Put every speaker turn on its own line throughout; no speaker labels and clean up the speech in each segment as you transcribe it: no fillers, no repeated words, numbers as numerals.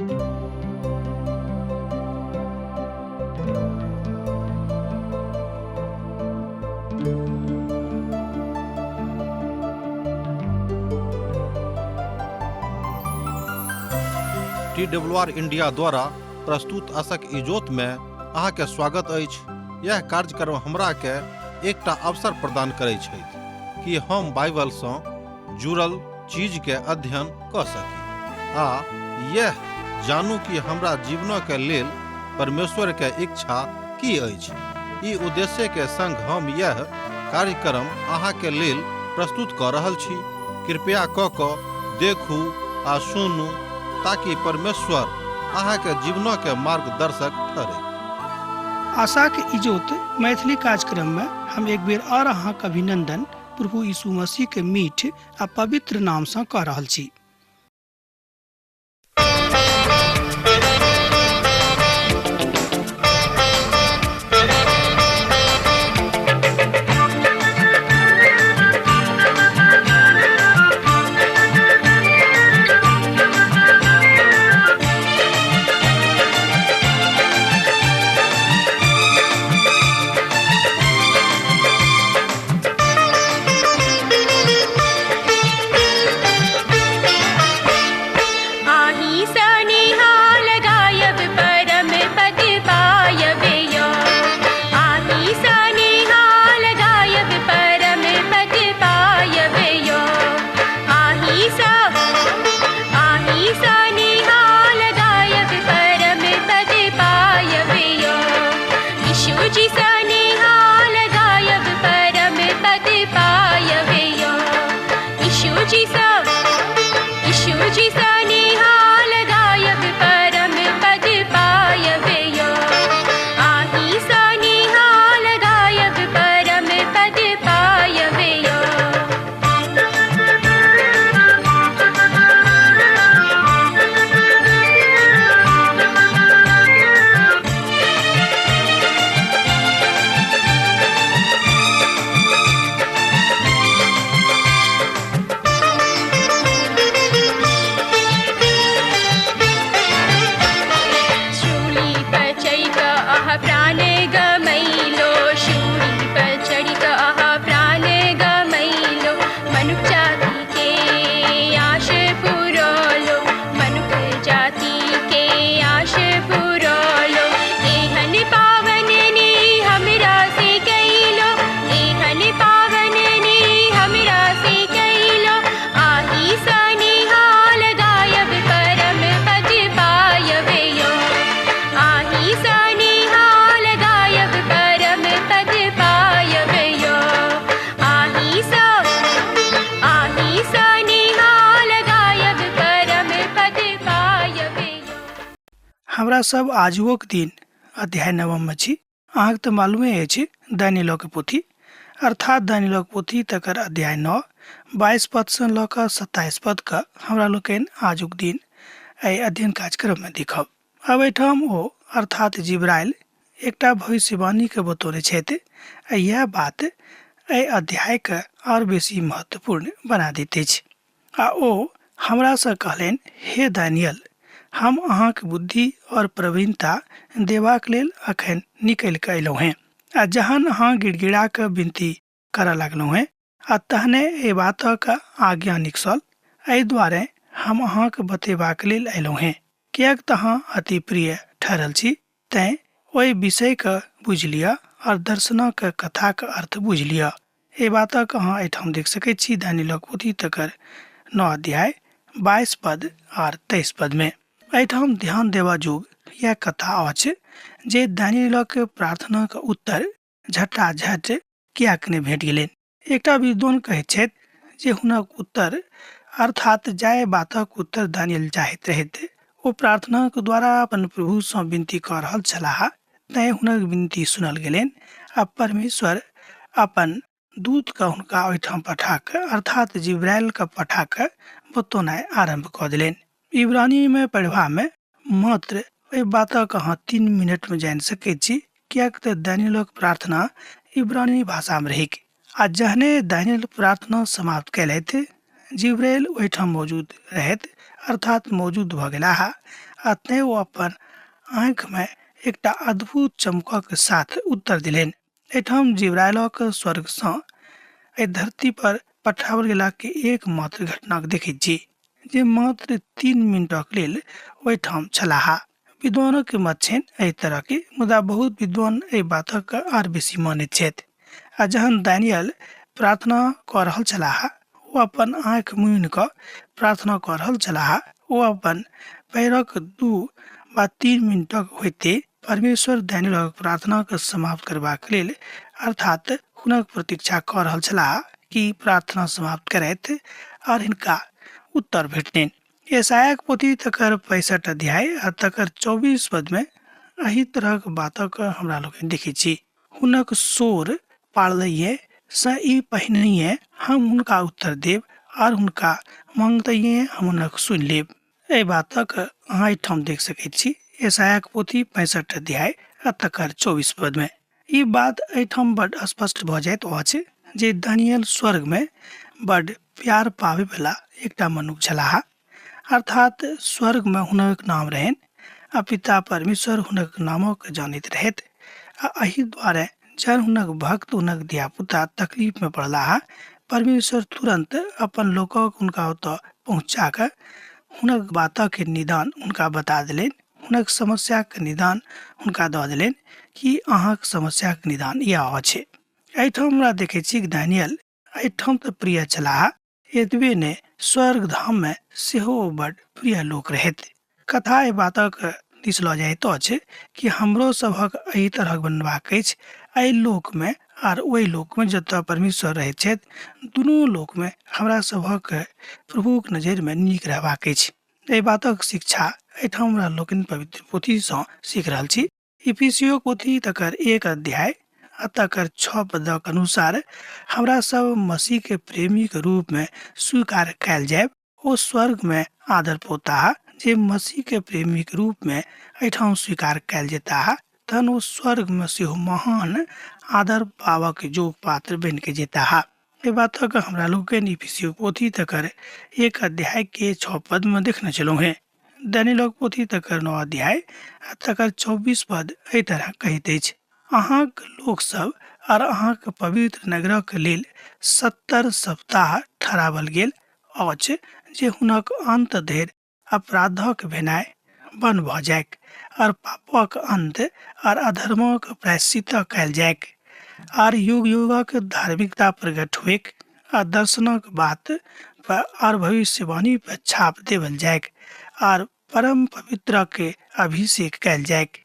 T W R India द्वारा प्रस्तुत असक इजोत में अहाँके स्वागत अछि। यह कार्यक्रम हमरा के एकटा अवसर प्रदान करै छथि कि हम बाइबल सँ जुड़ल चीज के अध्ययन कऽ सकी आ यह जानू कि हमरा जीवनक के लेल परमेश्वर के इच्छा की अछि। ई उद्देश्य के संग हम यह कार्यक्रम अहाँ के लेल प्रस्तुत कऽ रहल छी। कृपया कऽ कऽ देखू आ सुनू ताकि परमेश्वर अहाँ के जीवनक के मार्गदर्शक ठहरै।
आशाक इजोत मैथिली कार्यक्रम में हम एक बेर और अहाँक अभिनंदन प्रभु यीशु मसीह के मीठ आ पवित्र नाम सँ कऽ रहल छी।
आही सनिहाल गायब परम पद पायब यो। आही सनिहाल गायब परम पद पायब यो। आही सा आही सनिहाल गायब परम पद पायब यो। यीशु जी सनिहाल गायब परम पद पायब यो। यीशु जी सा यीशु जी सनिहाल गायब परम पद पायब यो। आही सनिहाल गायब परम पद पायब यो। शूली पर चढ़ि कऽ अहाँ प्राण गमैलो। शूली पर चढ़ि कऽ अहाँ प्राण गमैलो। मनुख जाति के आश पुरौलो। मनुख जाति के आश पुरौलो। एहन पावन ने हमरा से कैलो। एहन पावन ने हमरा से कैलो। आही सनिहाल गायब परम पद पायब यो। आही सनिहाल गायब परम पद पायब यो। आही सा आही सनिहाल गायब परम पद पायब यो।
हमरा सब आजुओक दिन अध्याय नवम में छी। अहाँके तऽ मालूमे अछि दानियलक पोथी, अर्थात दानियलक पोथी तकर अध्याय 9 22 पद सँ लऽ कऽ 27 पद के हमरा लोकनि आजुक दिन एहि अध्ययन कार्यक्रम में देखब। अब एहिठाम ओ अर्थात जिब्राइल एकटा भविष्यवाणी के बतौने छथि आ यह बात एहि अध्याय के और बेसी महत्वपूर्ण बना दैत अछि। आ ओ हमरासँ कहलनि, हे दानियल, हम अहाँक बुद्धि और प्रवीणता देबाक लेल अखन निकलि कऽ अयलहुँ हेँ। आ जहन अहाँ गिड़गिड़ा कऽ विनती करऽ लगलहुँ हेँ आ तहने एहि बातक आज्ञा निकसल, एहि दुआरे हम अहाँक बतेबाक लेल अयलहुँ हेँ, किएक तऽ अहाँ अति प्रिय ठहरल छी। तैँ ओहि विषयके बुझि लिअ और दर्शनक कथाक अर्थ बुझि लिअ। एहि बातक अहाँ एहिठाम देख सकैत छी दानियलक पोथी तकर 9 अध्याय 22 पद आर 23 पद में। एहिठाम ध्यान देबा जोग यह कथा अछि जे दानियलक प्रार्थनाक उत्तर झटाझट किएक नहि भेट गेलनि। एकटा विद्वान कहैत छथि जे हुनक उत्तर अर्थात जाहि बातक उत्तर दानियल चाहैत रहैत ओ प्रार्थनाक द्वारा अपन प्रभुसँ विनती कऽ रहल छलाह, तैँ हुनक विनती सुनल गेलनि आ परमेश्वर अपन दूतके हुनका ओहिठाम पठा कऽ अर्थात जिब्राइलके पठा कऽ बतौनाइ आरम्भ कऽ देलनि। इब्रानीमे पढ़बामे मात्र एहि बातक अहाँ 3 मिनटमे जानि सकैत छी, किएक तऽ दानियलक प्रार्थना इब्रानी भाषामे रहैक। आ जहने दानियल प्रार्थना समाप्त कयलथि, जिब्राइल ओहिठाम मौजूद रहथि अर्थात मौजूद भऽ गेलाह आ तेँ ओ अपन आँखिमे एकटा अद्भुत चमकक साथ उत्तर देलनि। एहिठाम जिब्राइलक स्वर्गसँ एहि धरती पर पठाओल गेलाके एकमात्र घटनाक देखैत छी जे मात्र 3 मिनटक लेल ओहिठाम छलाह। विद्वानक मत छनि एहि तरहके, मुदा बहुत विद्वान एहि बातक आर बेसी मानैत छथि। आ जहन दानियल प्रार्थना कऽ रहल छलाह, ओ अपन आँखि मुनि कऽ प्रार्थना कऽ रहल छलाह। ओ अपन पैरक 2 वा 3 मिनटक होइते परमेश्वर दानियलक प्रार्थनाके समाप्त करबाक लेल अर्थात हुनक प्रतीक्षा कऽ रहल छलाह कि प्रार्थना समाप्त करथि आर हिनका उत्तर भेटतनि। यशायाक पोथी तकर 65 अध्याय आ तकर 24 पदमे एहि तरहक बातक हमरा लोकनि देखै छी। हुनक शोर पाड़लैये से ई पहिनहिये हम हुनका उत्तर देब आर हुनका मांगतैये हम हुनक सुनि लेब। एहि बातक अहाँ एहिठाम देख सकैत छी यशायाक पोथी 65 अध्याय आ तकर 24 पदमे। ई बात एहिठाम बड स्पष्ट भऽ जाइत अछि जे दानियल स्वर्गमे बड प्यार पाबैवला एकटा मनुख छलाह, अर्थात स्वर्गमे हुनक नाम रहनि आ पिता परमेश्वर हुनक नामक जानैत रहथि आ एहि दुआरे जहन हुनक भक्त हुनक धियापुता तकलीफमे पड़लाह, परमेश्वर तुरन्त अपन लोकक हुनका ओतऽ पहुँचा कऽ हुनक बातक निदान हुनका बता देलनि, हुनक समस्याक निदान हुनका दऽ देलनि कि अहाँक समस्याक निदान इएह अछि। एहिठाम हमरा देखै छी कि दानियल एहिठाम तऽ प्रिय छलाह, एतबे नहि स्वर्ग धाममे सेहो ओ बड प्रिय लोक रहथि। कथा एहि बातक दिस लऽ जाइत अछि कि हमरो सभक एहि तरहक बनबाक अछि एहि लोकमे आर ओहि लोकमे जतऽ परमेश्वर रहैत छथि, दुनू लोकमे हमरा सभक प्रभुक नजरिमे नीक रहबाक अछि। एहि बातक शिक्षा एहिठाम हमरा लोकनि पवित्र पोथीसँ सीख रहल छी। इफिसियो पोथी तकर 1 अध्याय आ तकर 6 पदक अनुसार हमरा सब मसीह के प्रेमी के रूप में स्वीकार कयल जायब। ओ स्वर्ग में आदर पौताह जे मसीह के प्रेमी के रूप में एहिठाम स्वीकार कयल जेताह, तहन ओ स्वर्ग में सेहो महान आदर पाबऽ के योग्य पात्र बनि के जेताह। एहि बातक हमरा लोकनि इफिसियो पोथी तकर 1 अध्याय के 6 पद में देखने छलहुँ हेँ। दानियलक पोथी तकर 9 अध्याय आ तकर 24 पद एहि तरह कहैत अछि, अहाँक लोक सब आर अहाँक पवित्र नगरक लेल 70 सप्ताह ठहरावल गेल अछि जे हुनक अन्त धरि अपराधक भेनाइ बन्द भऽ जाइक आर पापक अन्त आर अधर्मक प्रायश्चित कयल जाइक आर युग युगक धार्मिकता प्रकट होइक आ दर्शनक बात पर आर भविष्यवाणी पर छाप देवल जाइक आर परम पवित्र के अभिषेक कयल जाइक।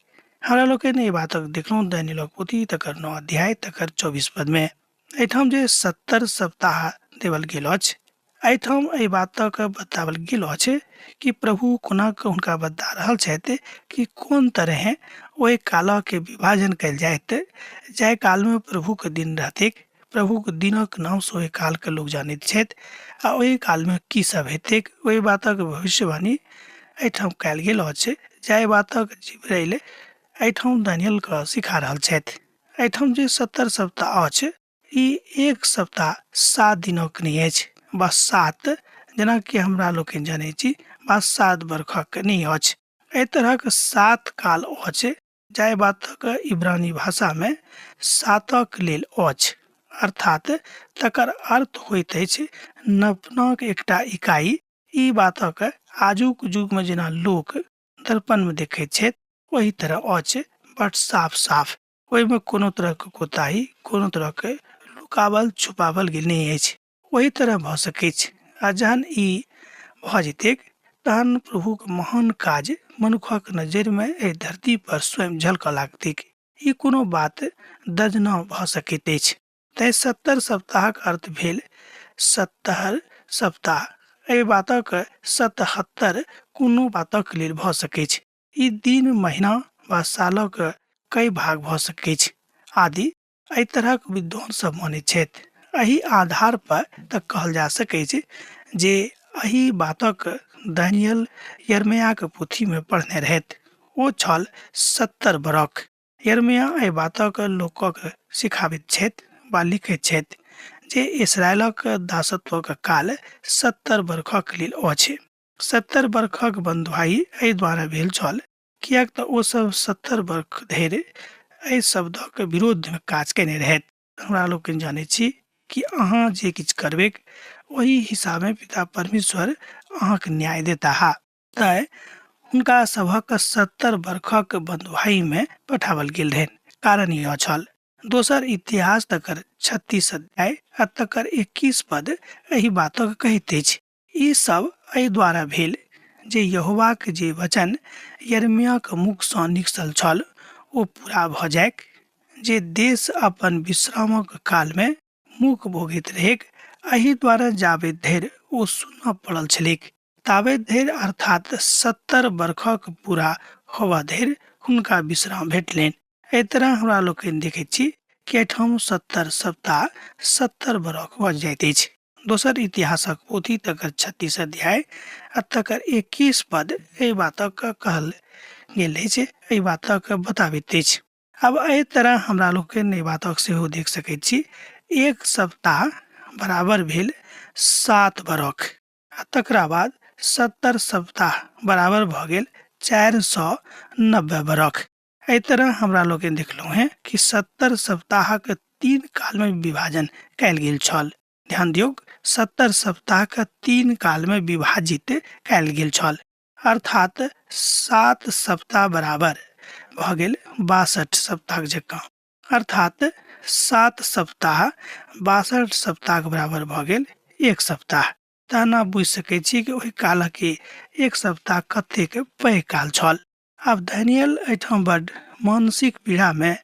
हमरा लोकनि एहि बातक देखलहुँ दानियलक पोथी तकर 9 अध्याय तकर 24 पद में। एहिठाम जे 70 सप्ताह देवल गेल अछि, एहिठाम एहि बातक बतावल गेल अछि कि प्रभु कोना कऽ हुनका बता रहल छथि कि कोन तरहे ओहि कालके विभाजन कयल जायत जाहि कालमे प्रभुके दिन रहतैक। प्रभुक दिनक नामसँ ओहि कालके लोक जानैत छथि आ ओहि कालमे की सब हेतैक ओहि बातक भविष्यवाणी एहिठाम कयल गेल अछि, जाहि बातक जिब्राइल एहिठाम दानियलके सिखा रहल छथि। एहिठाम जे 70 सप्ताह अछि, ई 1 सप्ताह 7 दिनक नहि अछि वा 7 जेनाकि हमरा लोकनि जनै छी वा 7 बरखक नहि अछि। एहि तरहक 7 काल अछि जाहि बातक इब्रानी भाषामे 7 लेल अछि, अर्थात तकर अर्थ होइत अछि नपनक एकटा इकाई। ई बातक आजुक युगमे जेना लोक दर्पणमे देखैत छथि ओहि तरह अछि, बड साफ साफ, ओहिमे कोनो तरहके कोताही, कोनो तरहके लुकावल छुपावल गेल नहि अछि, ओहि तरह भऽ सकैछ। आ जहन ई भऽ जेतैक तहन प्रभुक महान काज मनुखक नजरिमे एहि धरती पर स्वयं झलकऽ लागतैक। ई कोनो बात दर्ज न भऽ सकैत अछि। तैं 70 सप्ताहक अर्थ भेल 70 सप्ताह। एहि बातक 77 कोनो बातक लेल भऽ सकैछ। ई दिन, महीना वा सालक कई भाग भऽ सकैछ आदि। एहि तरहक विद्वान सब मानैत छथि। एहि आधार पर तऽ कहल जा सकैछ जे एहि बातक दानियल यिर्मयाक पोथीमे पढ़ने रहथि। ओ छल 70 बरख। यिर्मयाह एहि बातक लोकक सिखाबैत छथि वा लिखैत छथि जे इसराइलक दासत्वक काल 70 बरखक लेल अछि। 70 बरखक बन्धुआइ एहि द्वारा भेल छल किएक तऽ ओ सब 70 बरख धरि एहि शब्दक विरोधमे काज केने रहथि। हमरा लोकनि जानै छी कि अहाँ जे किछु करबैक ओहि हिसाबे पिता परमेश्वर अहाँके न्याय देताह। तैँ हुनका सभक 70 बरखक बन्धुआइमे पठाओल गेल रहनि। कारण यह छल। दोसर इतिहास तकर 36 अध्याय आ तकर 21 पद एहि बातक कहैत अछि। ई सब एहि द्वारा भेल जे यहोवाक जे वचन यिर्मयाहक मुख सँ निकसल छल ओ पूरा भऽ जाइक, जे देश अपन विश्रामक काल मे मुख भोगैत रहैक, एहि द्वारा जाबे धरि ओ सुन्न पड़ल छलैक ताबे धरि, अर्थात् 70 बरखक पूरा होबऽ धरि हुनका विश्राम भेटलनि। एहि तरह हमरा लोकनि देखैत छी कि एहिठाम 70 सप्ताह 70 बरख भऽ जाइत अछि। दोसर इतिहासक पोथी तकर 36 अध्याय आ तकर 21 पद एहि बातक कहल गेल अछि, एहि बातक बताबैत अछि। आब एहि तरह हमरा लोकनि एहि बातक सेहो देख सकैत छी। एक सप्ताह बराबर भेल 7 बरख आ तकरा बाद 70 सप्ताह बराबर भऽ गेल 490 बरख। एहि तरह हमरा लोकनि देखलहुँ हेँ कि 70 सप्ताहक 3 काल में विभाजन कयल गेल छल। ध्यान दियौक, 70 सप्ताहक 3 काल में विभाजित कयल गेल छल, अर्थात 7 सप्ताह बराबर भऽ गेल 62 सप्ताह जकाँ, अर्थात 7 सप्ताह 62 सप्ताह बराबर भऽ गेल 1 सप्ताह। तहन बुझि सकै छी कि ओहि कालक 1 सप्ताह कतेक पैघ काल छल। आब डैनियल एहिठाम बड मानसिक पीड़ामे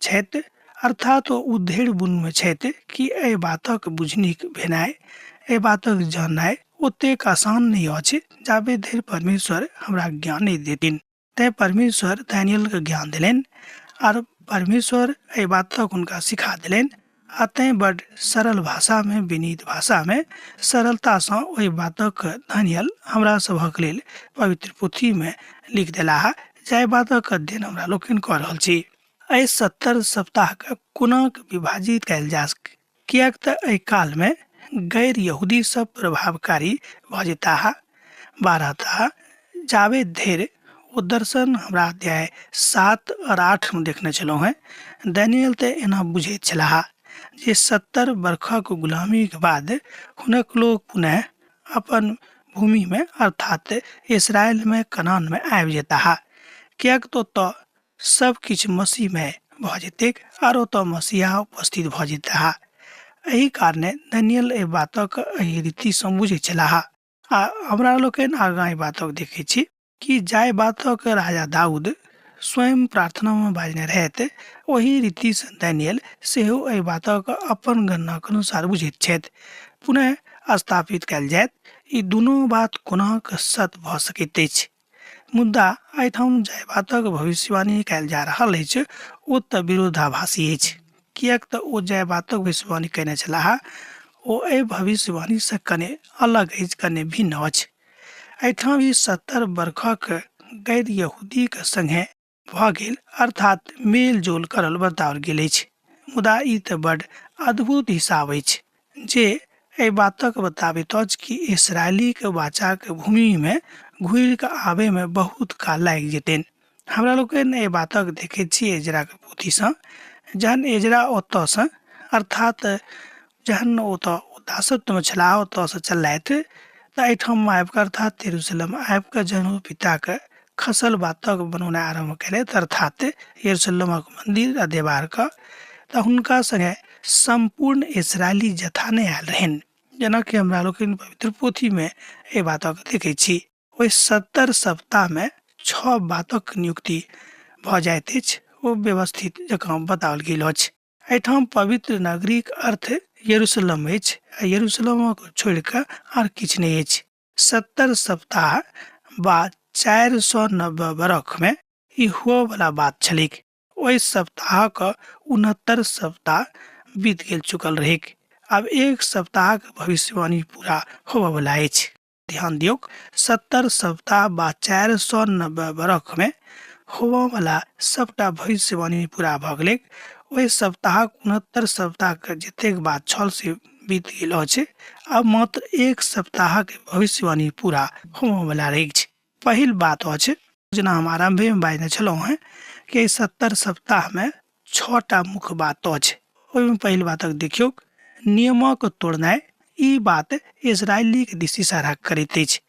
छथि, अर्थात ओ उधेड़ बुनमे छथि कि एहि बातक बुझनिक भेनाइ, एहि बातक जाननाइ ओतेक आसान नहि अछि जाबे धरि परमेश्वर हमरा ज्ञान नहि देथिन। तैँ परमेश्वर डैनियलके ज्ञान देलनि आर परमेश्वर एहि बातक हुनका सिखा देलनि आ तैँ बड सरल भाषामे, विनीत भाषामे, सरलतासँ ओहि बातक डैनियल हमरा सभक लेल पवित्र पोथीमे लिख देलाह, जाहि बातक अध्ययन हमरा लोकनि कऽ रहल छी। एहि 70 सप्ताहके कोना विभाजित कयल जा, किएक तऽ एहि कालमे गैर यहूदी सब प्रभावकारी भऽ जेताह। 12 जाबे धरि ओ दर्शन हमरा अध्याय 7 और 8 में देखने छलहुँ हेँ। डैनियल तऽ एना बुझैत छलाह जे 70 बरखक गुलामीके बाद हुनक लोक पुनः अपन भूमिमे अर्थात इसराइलमे कनानमे आबि जेताह, किएक तऽ ओतऽ सब किछु मसीहमे भऽ जेतैक आर ओतऽ मसीहा उपस्थित भऽ जेताह। एहि कारणे डैनियल एहि बातक एहि रीतिसँ बुझैत छलाह। आ हमरा लोकनि आगाँ एहि बातक देखै छी कि जाहि बातक राजा दाऊद स्वयं प्रार्थनामे बाजने रहथि, ओहि रीतिसँ डैनियल सेहो एहि बातक अपन गणनाक अनुसार बुझैत छथि। पुनः स्थापित कयल जायत, ई दुनू बात कोना कऽ सत्य भऽ सकैत अछि? मुदा एहिठाम जाहि बातक भविष्यवाणी कयल जा रहल अछि ओ तऽ विरोधाभासी अछि, किएक तऽ ओ जाहि बातक भविष्यवाणी कयने छलाह ओ एहि भविष्यवाणीसँ कने अलग अछि, कने भिन्न अछि। एहिठाम ई 70 बरखक गैर यहूदीक संगे भऽ गेल, अर्थात मेल-जोल करल बताओल गेल अछि। मुदा ई तऽ बड अद्भुत हिसाब अछि जे एहि बातक बताबैत अछि कि इसराइलीक वाचाक भूमिमे घुरि कऽ आबयमे बहुत काल लागि जेतनि। हमरा लोकनि एहि बातक देखैत छी एजराक पोथीसँ, जहन एजरा ओतऽसँ, अर्थात जहन ओतऽ दासत्वमे छलाह, ओतऽसँ चललथि तऽ एहिठाम आबि कऽ, अर्थात यरूशलेम आबि कऽ जहन ओ पिताके खसल बातक बनौनाइ आरम्भ केलथि, अर्थात यरूशलेमक मन्दिर आ देवारके, तऽ हुनका सङ्गे सम्पूर्ण इसराइली जथा नहि आयल रहनि, जेनाकि हमरा लोकनि पवित्र पोथीमे एहि बातक देखै छी। ओहि 70 सप्ताहमे 6 बातक नियुक्ति भऽ जाइत अछि, ओ व्यवस्थित जकाँ बताओल गेल अछि। एहिठाम पवित्र नगरीक अर्थ यरूशलेम अछि आ यरूशलेमक छोड़ि कऽ आर किछु नहि अछि। 70 सप्ताह वा 490 बरखमे ई हुअवला बात छलैक। ओहि सप्ताहक 69 सप्ताह बीत गेल चुकल रहैक। आब 1 सप्ताहक भविष्यवाणी पूरा होबयवला अछि। ध्यान दियौक, 70 सप्ताह वा 490 बरखमे होबयवला सबटा भविष्यवाणी पूरा भऽ गेलैक। ओहि सप्ताहक 69 सप्ताहक जतेक बात छल से बीत गेल अछि। आब मात्र एक सप्ताहक भविष्यवाणी पूरा होमयवला अछि। पहिल बात अछि, जेना हम आरम्भेमे बाजने छलहुँ हेँ कि एहि 70 सप्ताहमे 6टा मुख्य बात अछि। ओहिमे पहिल बातक देखियौ, नियमक तोड़नाइ। ई बात इजरायलीक दिस इशारा करैत अछि।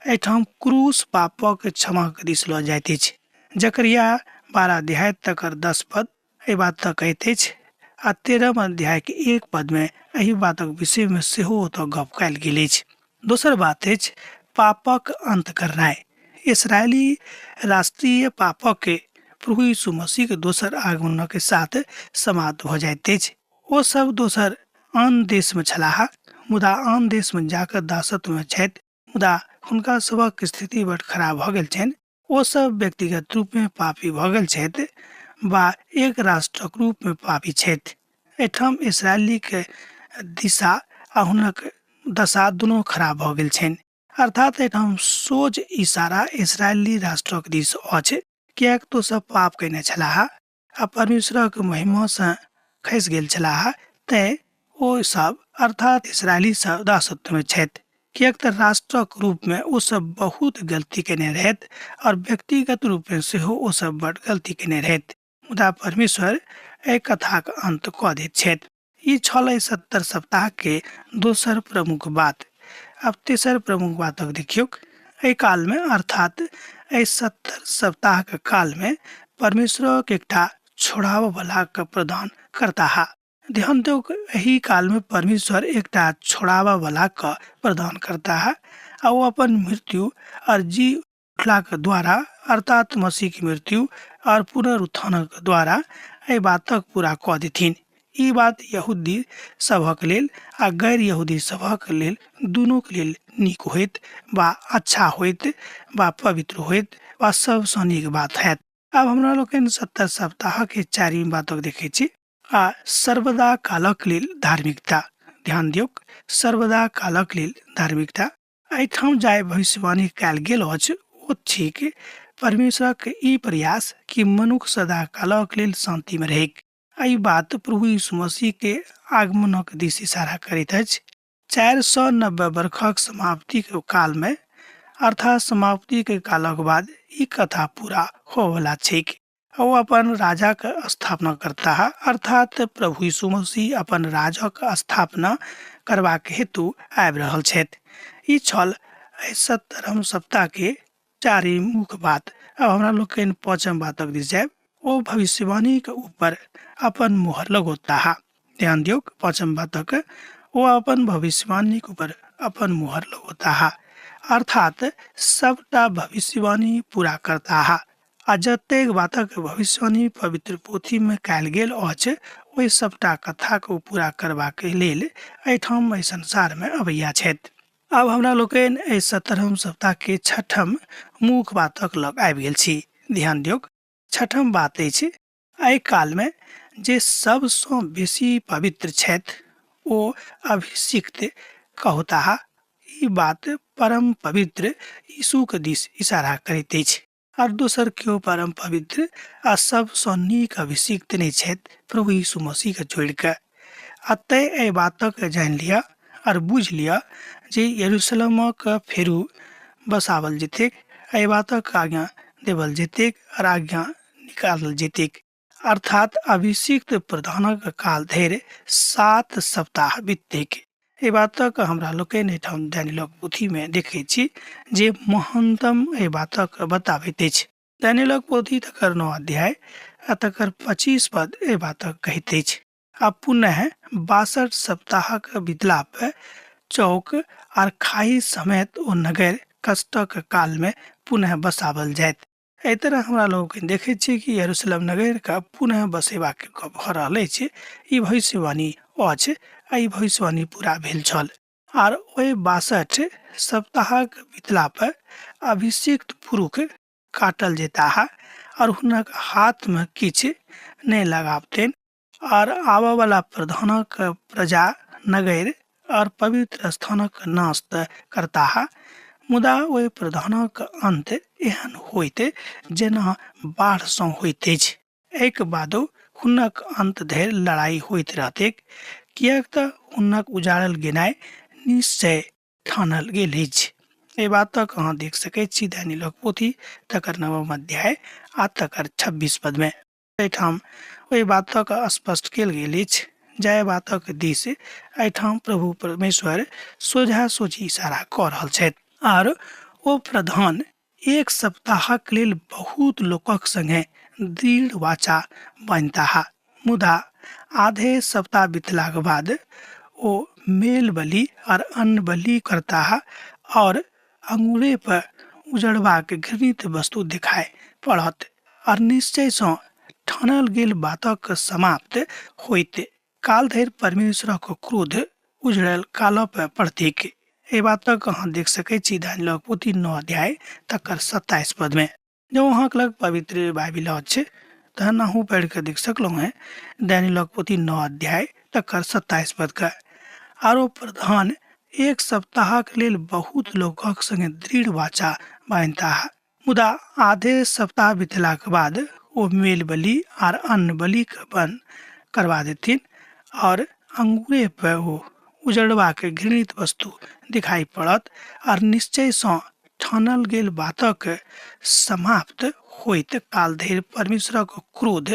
एहिठाम क्रूस पापक क्षमाक दिस लऽ जाइत अछि। जकरिया 12 अध्याय तकर 10 पद एहि बात तक कहैत अछि आ 13 अध्यायके 1 पदमे एहि बातक विषयमे सेहो ओतऽ गप कयल गेल अछि। दोसर बात अछि पापक अन्त करनाइ। इसराइली राष्ट्रीय पापक के प्रभु यीशु मसीह के दोसर आगमनक के साथ समाप्त भऽ जाइत अछि। ओ सब दोसर आन देशमे छलाह, मुदा आन देशमे जाकऽ दासत्वमे छथि, मुदा हुनका सभक स्थिति बड खराब भऽ गेल छनि। ओ सब व्यक्तिगत रूपमे पापी भऽ गेल छथि वा एक राष्ट्रक रूपमे पापी छथि। एहिठाम इसराइलीके दिशा आ हुनक दशा दुनू खराब भऽ गेल छनि। अर्थात एहिठाम सोझ इशारा इसराइली राष्ट्रक दिस अछि, किएक तऽ ओ सब पाप कयने छलाह आ परमेश्वरक महिमासँ खसि गेल छलाह, तेँ ओ सब अर्थात इसराइली सब दासत्वमे छथि, किएक तऽ राष्ट्रक रूपमे ओ सब बहुत गलती कयने रहथि आओर व्यक्तिगत रूपमे सेहो ओ सब बड गलती कयने रहथि, मुदा परमेश्वर एहि कथाक अन्त कऽ दैत छथि। ई छल एहि 70 सप्ताहके दोसर प्रमुख बात। आब तेसर प्रमुख बातक देखियौक। एहि कालमे अर्थात एहि 70 सप्ताहक कालमे परमेश्वरक एकटा छोड़ाबऽवलाके प्रदान करताह। ध्यान दियौक, एहि कालमे परमेश्वर एकटा छोड़ाबऽवलाके प्रदान करताह आ ओ अपन मृत्यु आओर जी उठलाक द्वारा अर्थात मसीहके मृत्यु आओर पुनरुत्थानक द्वारा एहि बातक पूरा कऽ देथिन। ई बात यहूदी सभक लेल आ गैर यहूदी सभक लेल दुनूक लेल नीक होइत वा अच्छा होइत वा पवित्र होइत वा सबसँ नीक बात हैत। आब हमरा लोकनि 70 सप्ताहके चारिम बातक देखै छी आ सर्वदा कालक लेल धार्मिकता। ध्यान दियौक, सर्वदा कालक लेल धार्मिकता। एहिठाम जाहि भविष्यवाणी कयल गेल अछि ओ थिक परमेश्वरक ई प्रयास कि मनुख सदा कालक लेल शान्तिमे रहैक। एहि बात प्रभु यीशु मसीह के आगमनक दिस इशारा करैत अछि। 490 बरखक समाप्तिक कालमे अर्थात समाप्तिक कालक बाद ई कथा पूरा होवला छैक। ओ अपन राजाक स्थापना करताह, अर्थात प्रभु यीशु मसीह अपन राजक स्थापना करबाक हेतु आबि रहल छथि। ई छल एहि 70 सप्ताह के चारिम मुख्य बात। अब हमरा लोकनि पाँचम बातक दिस जायब। ओ भविष्यवाणीक ऊपर अपन मोहर लगौताह। ध्यान दियौक, पाँचम बातक ओ अपन भविष्यवाणीक ऊपर अपन मोहर लगौताह, अर्थात सबटा भविष्यवाणी पूरा करताह आ जतेक बातक भविष्यवाणी पवित्र पोथीमे कयल गेल अछि ओहि सबटा कथाके ओ पूरा करबाक लेल एहिठाम एहि संसारमे अबैया छथि। आब हमरा लोकनि एहि 17 सप्ताहके छठम मुख्य बातक लग आबि गेल छी। ध्यान दियौक, छठम बात अछि एहि कालमे जे सबसँ बेसी पवित्र छथि ओ अभिषिक्त कहताह। ई बात परम पवित्र यीशुके दिस इशारा करैत अछि। आर दोसर केओ परम पवित्र आ सबसँ नीक अभिषिक्त नहि छथि प्रभु यीशु मसीहके छोड़ि कऽ। आ तैँ एहि बातक जानि लिअ आर बुझि लिअ जे यरूशलेमक फेरू बसाओल जेतैक, एहि बातक आज्ञा देवल जेतैक आर आज्ञा निकालल जेतैक, अर्थात अभिषिक्त प्रधानक काल धरि 7 सप्ताह बीततैक। एहि बातक हमरा लोकनि एहिठाम दानियलक पोथीमे देखैत छी जे महानतम एहि बातक बताबैत अछि। दानियलक पोथी तकर 9 अध्याय आ तकर 25 पद एहि बातक कहैत अछि। आ पुनः 62 सप्ताहक बीतला पर चौक आर खाई समेत ओ नगर कष्टक कालमे पुनः बसावल जायत। एहि तरह हमरा लोकनि देखैत छी कि यरूशलेम नगरके पुनः बसेबाक गप भऽ रहल अछि। ई भविष्यवाणी अछि आ ई भविष्यवाणी पूरा भेल छल। आर ओहि 62 सप्ताहक बीतला पर अभिषिक्त पुरुष काटल जेताह और हुनक हाथमे किछु नहि लगाबतनि आर आबऽवला प्रधानक प्रजा नगर और पवित्र स्थानक नाश तऽ करताह, मुदा ओहि प्रधानक अन्त एहन होइत जेना बाढ़िसँ होइत अछि। एहिके बादो हुनक अन्त धरि लड़ाइ होइत रहतैक, किएक तऽ हुनक उजाड़ल गेनाइ निश्चय ठानल गेल अछि। एहि बातक अहाँ देख सकैत छी दानियेलक पोथी तकर नवम अध्याय आ तकर 26 पदमे। एहिठाम ओहि बातक स्पष्ट कयल गेल अछि जाहि बातक दिस एहिठाम प्रभु परमेश्वर सोझा सोझी इशारा कऽ रहल छथि। आर ओ प्रधान एक सप्ताहक लेल बहुत लोकक संगे दृढ़ वाचा बान्हताह, मुदा आधे सप्ताह बितलाक बाद ओ मेल बलि और अन्न बलि करताह और अंगुरे पर उजड़बाक घृणित वस्तु देखाय पड़त और निश्चय सँ ठानल गेल बातक समाप्त होइत काल धरि परमेश्वरक क्रोध उजड़ल काल पर पड़तिक। एहि बातक अहाँ देख सकैत छी दानियलक पोथी 9 अध्याय तकर 27 पदमे। जँ अहाँके लग पवित्र बाइबिल अछि तहन अहूँ पढ़ि कऽ देख सकलहुँ हेँ दानियलक पोथी 9 अध्याय तकर 27 पदके। आरो प्रधान एक सप्ताहक लेल बहुत लोकक संगे दृढ़ वाचा बान्हताह, मुदा आधे सप्ताह बितलाक बाद ओ मेल बलि आर अन्न बलिके बन्द करबा देथिन और अंगूरे पर ओ उजड़बाक घृणित वस्तु दिखाई पड़त आर निश्चयसँ ठानल गेल बातक समाप्त होइत काल धरि परमेश्वरक क्रोध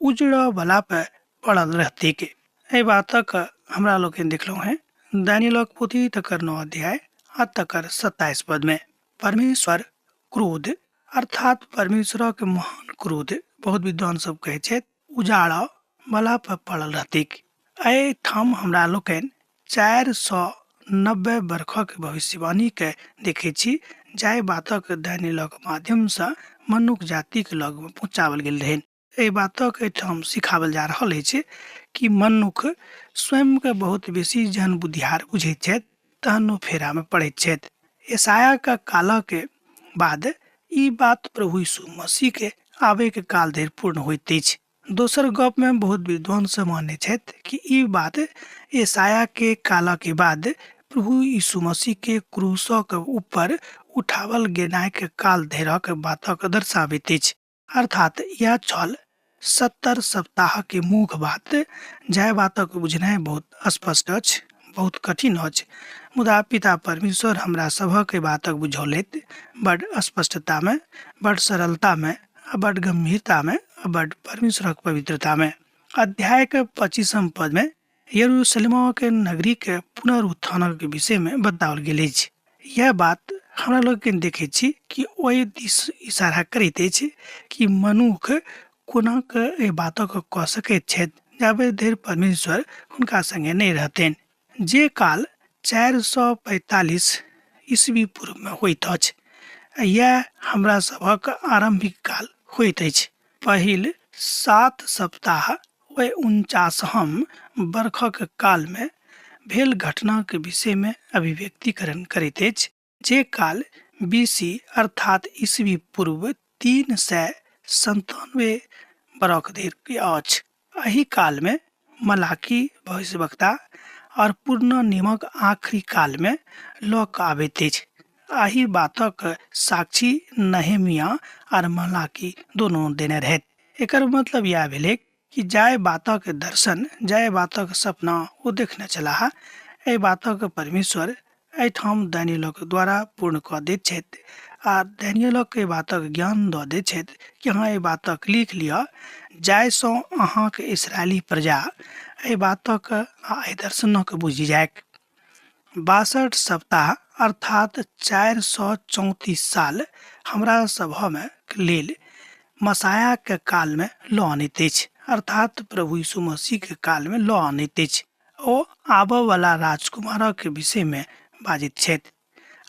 उजड़ऽ बला पर पड़ल रहतैक। एहि बातक हमरा लोकनि देखलहुँ हेँ दानियलक पोथी तकर 9 अध्याय आ तकर 27 पदमे। परमेश्वर क्रोध अर्थात परमेश्वरक महान क्रोध बहुत विद्वान सब कहै छथि उजाड़ऽ बला पर पड़ल रहतैक। एहिठाम हमरा लोकनि 490 बरखक भविष्यवाणीके देखै छी जाहि बातक दानियलक माध्यमसँ मनुख जातिक लगमे पहुँचाओल गेल रहनि। एहि बातक एहिठाम सिखाओल जा रहल अछि कि मनुख स्वयंके बहुत बेसी जहन बुद्धियार बुझैत छथि तहन ओ फेरामे पड़ैत छथि। यशायाहके कालके बाद ई बात प्रभु यीशु मसीहके आबैके काल धरि पूर्ण होइत अछि। दोसर गपमे बहुत विद्वान सब मानै छथि कि ई बात यशायाहके कालके बाद प्रभु यीशु मसीहके क्रूसक ऊपर उठावल गेनाइके काल धरिक बातक दर्शाबैत अछि। अर्थात इएह छल 70 सप्ताहके मुख बात, जाहि बातक बुझनाइ बहुत स्पष्ट अछि, बहुत कठिन अछि, मुदा पिता परमेश्वर हमरा सभक एहि बातक बुझौलथि बड स्पष्टतामे, बड सरलतामे आ बड गंभीरतामे आ बड परमेश्वरक पवित्रतामे। अध्यायके 25 पदमे यरूशलेमक नगरीके पुनरुत्थानक विषयमे बताओल गेल अछि। यह बात हमरा लोकनि देखै छी कि ओहि दिस इशारा करैत अछि कि मनुख कोना कऽ एहि बातक कऽ सकैत छथि जाबे धरि परमेश्वर हुनका संगे नहि रहतनि। जे काल 445 ईस्वी पूर्वमे होइत अछि। इएह हमरा सभक आरम्भिक काल होइत अछि। पहिल 7 सप्ताह ओहि 49 बरखक कालमे भेल घटनाक विषयमे अभिव्यक्तिकरण करैत अछि, जे काल बीसी अर्थात ईस्वी पूर्व 397 बरख धरि अछि। एहि कालमे मलाकी भविष्यवक्ता और पुरना नियमक आखिरी कालमे लऽ कऽ आबैत अछि। एहि बातक साक्षी नहेमिया और मलाकी दोनों देने रहथि। एकर मतलब इएह भेलै कि जाहि बातक दर्शन, जाहि बातक सपना ओ देखने छलाह, एहि बातक परमेश्वर एहिठाम दानियलक द्वारा पूर्ण कऽ दैत छथि आ दानियलक एहि बातक ज्ञान दऽ दैत छथि कि अहाँ एहि बातक लिख लिअ जाहिसँ अहाँके इसराइली प्रजा एहि बातक आ एहि दर्शनक बुझि जाइक। 62 सप्ताह अर्थात 434 साल हमरा सभमे लेल मसायाके कालमे लऽ अनैत अछि, अर्थात प्रभु यीशु मसीहके कालमे लऽ अनैत अछि। ओ आबऽवला राजकुमारक विषयमे बाजैत छथि।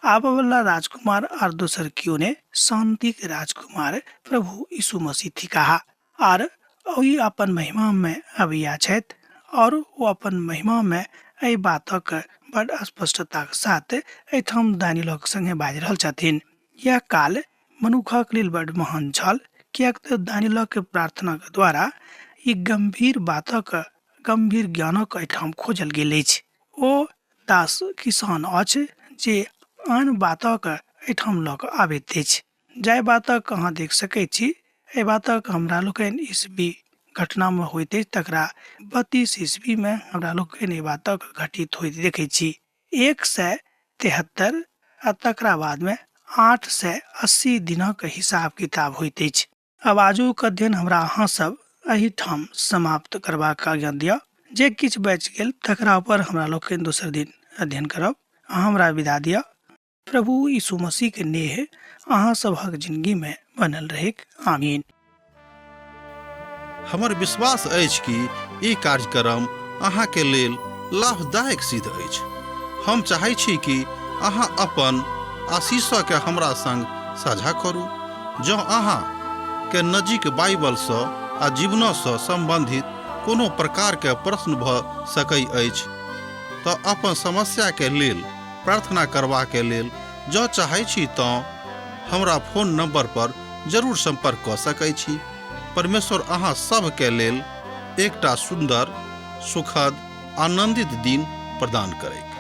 आबऽवला राजकुमार आर दोसर केओ नहि, शान्तिक राजकुमार प्रभु यीशु मसीह थिकाह। आर ओहि अपन महिमामे अबैया छथि और ओ अपन महिमामे एहि बातक बड स्पष्टताक साथ एहिठाम दानियलक संगे बाजि रहल छथिन। यह काल मनुखक लेल बड महान छल, किएक तऽ दानियलक प्रार्थनाक द्वारा ई गंभीर बातक गंभीर ज्ञानक एहिठाम खोजल गेल अछि। ओ दास किसान अछि जे आन बातक एहिठाम लऽ कऽ आबैत अछि। जाहि बातक अहाँ देख सकैत छी, एहि बातक हमरा लोकनि ईस्वी घटनामे होइत अछि तकरा 32 ईस्वीमे हमरा लोकनि एहि बातक घटित होइत देखै छी। 173 आ तकरा बादमे 880 दिनक हिसाब किताब होइत अछि। आब आजुक अध्ययन हमरा अहाँ सब एहिठाम समाप्त करबाक आज्ञा दिअ। जे किछु बचि गेल तकरा ऊपर हमरा लोकनि दोसर दिन अध्ययन करब। अहाँ हमरा विदा दिअ। प्रभु यीशु मसीह के नेह अहाँ सबहक जिंदगी में बनल रहेक। आमीन।
हमर विश्वास अछि कि ई कार्यक्रम अहाँके लेल लाभदायक सिद्ध अछि। हम चाहै छी कि अहाँ अपन आशीषके हमरा संग साझा करू। जँ अहाँ के नजीक बाइबलसँ आ जीवनसँ सम्बन्धित कोनो प्रकारके प्रश्न भऽ सकै अछि तऽ अपन समस्याके लेल प्रार्थना करबाके लेल जँ चाहै छी तँ हमरा फोन नंबर पर जरूर संपर्क कऽ सकै छी। परमेश्वर अहाँ सभके लेल एकटा सुन्दर, सुखद, आनंदित दिन प्रदान करैक।